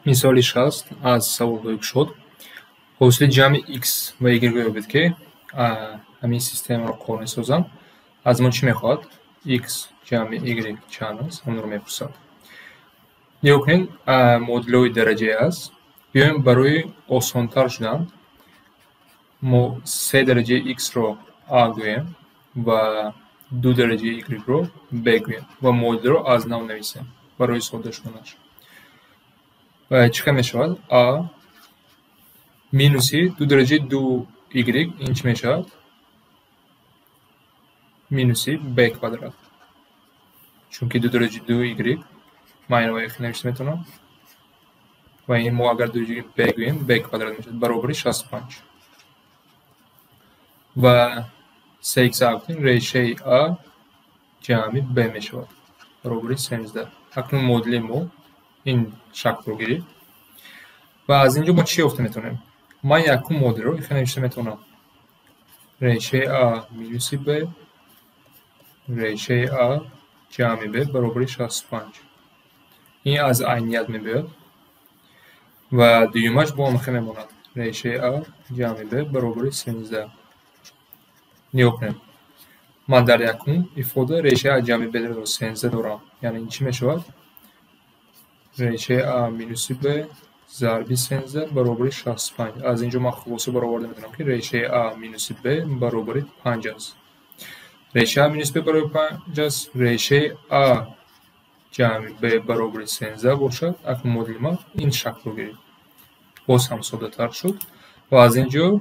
Мисоли 60 аз саволҳои кушод. Ҳосили ҷамъи x ва y ёбед, ки ҳамин системаро кор месозам. Аз мо чӣ мехоҳад? X ҷамъи y чанд аст? Ҳамонро мепурсад. Нигоҳ кунед, модулҳои дараҷае аст. Биёем, барои осонтар шудан мо се дараҷаи x-ро a гӯем ва ду дараҷаи y-ро b гӯем ва модулро аз нав нависем барои содда шуданаш. Ва чӣ хел мешавад? A минуси ду дараҷаи ду y ин чӣ мешавад? Минуси b квадрат. Чунки ду дараҷаи ду y ман инро яхел навишта метавонам. Ва ин мо агар ду дараҷаи b гӯем, b квадрат мешавад баробари 65. Ва се x а гуфтем, решаи a ҷамъи b мешавад баробари 13. Акнун модули мо ин шаклро гирифт. Ва аз ин ҷо мо чӣ ёфта метавонем? Ман якум модулро ихел навишта метавонам. Решаи a минуси b решаи a ҷамъи b баробари 65. Ин аз айният мебиёяд. Ва дуюмаш бо ҳам хел мемонад. Решаи a ҷамъи b баробари 13. Нигоҳ кунед. Ман дар якум ифода решаи a ҷамъи b-ро 13 дорам. Яъне ин чӣ мешавад? Решаи a минуси b зарби 13 баробари 65. Аз ин ҷо ман хулоса бароварда метавонам, ки решаи a минуси b баробари 5 аст. Решаи a минуси b баробари 5 аст. Решаи a ҷамъи b баробари 13 бошад. Акнун модули ман ин шаклро гирифт. Боз ҳам соддатар шуд. Ва аз ин ҷо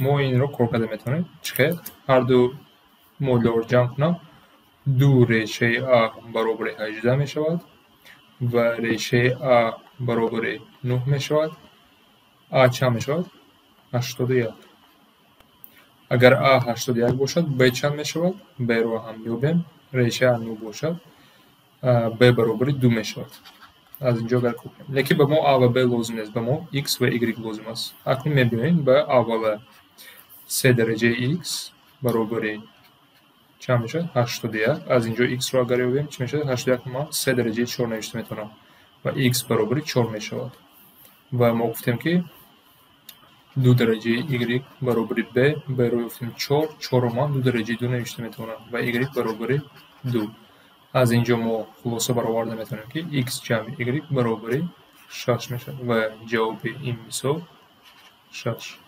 мо инро кор карда метавонем. Чӣ хел? Ҳар ду модулҳоро ҷамъ кунам, ду решаи a баробари 18 мешавад ва решаи a баробари 9 мешавад. A чанд мешавад? 81. Агар a 81 бошад, b чанд мешавад? B-ро ҳам ёбем. Решаи a 9 бошад, b баробари 2 мешавад. Аз ин ҷо агар кор кунем. Лекин ба мо a ва b лозим нест, ба мо x ва y лозим аст. Акнун мебиёем ба аввала. Се дараҷаи x баробари чанд мешавад? 81. Аз ин ҷо x-ро агар ёбем, чӣ мешавад? 81 ман се дараҷаи 4 навишта метавонам ва x баробари 4 мешавад. Ва мо гуфтем, ки ду дараҷаи y баробари b, b-ро ёфтем 4, 4-ро ман ду дараҷаи 2 навишта метавонам ва y баробари 2. Аз ин ҷо мо хулоса бароварда метавонем, ки x ҷамъи y баробари 6 мешавад ва ҷавоби ин мисол 6.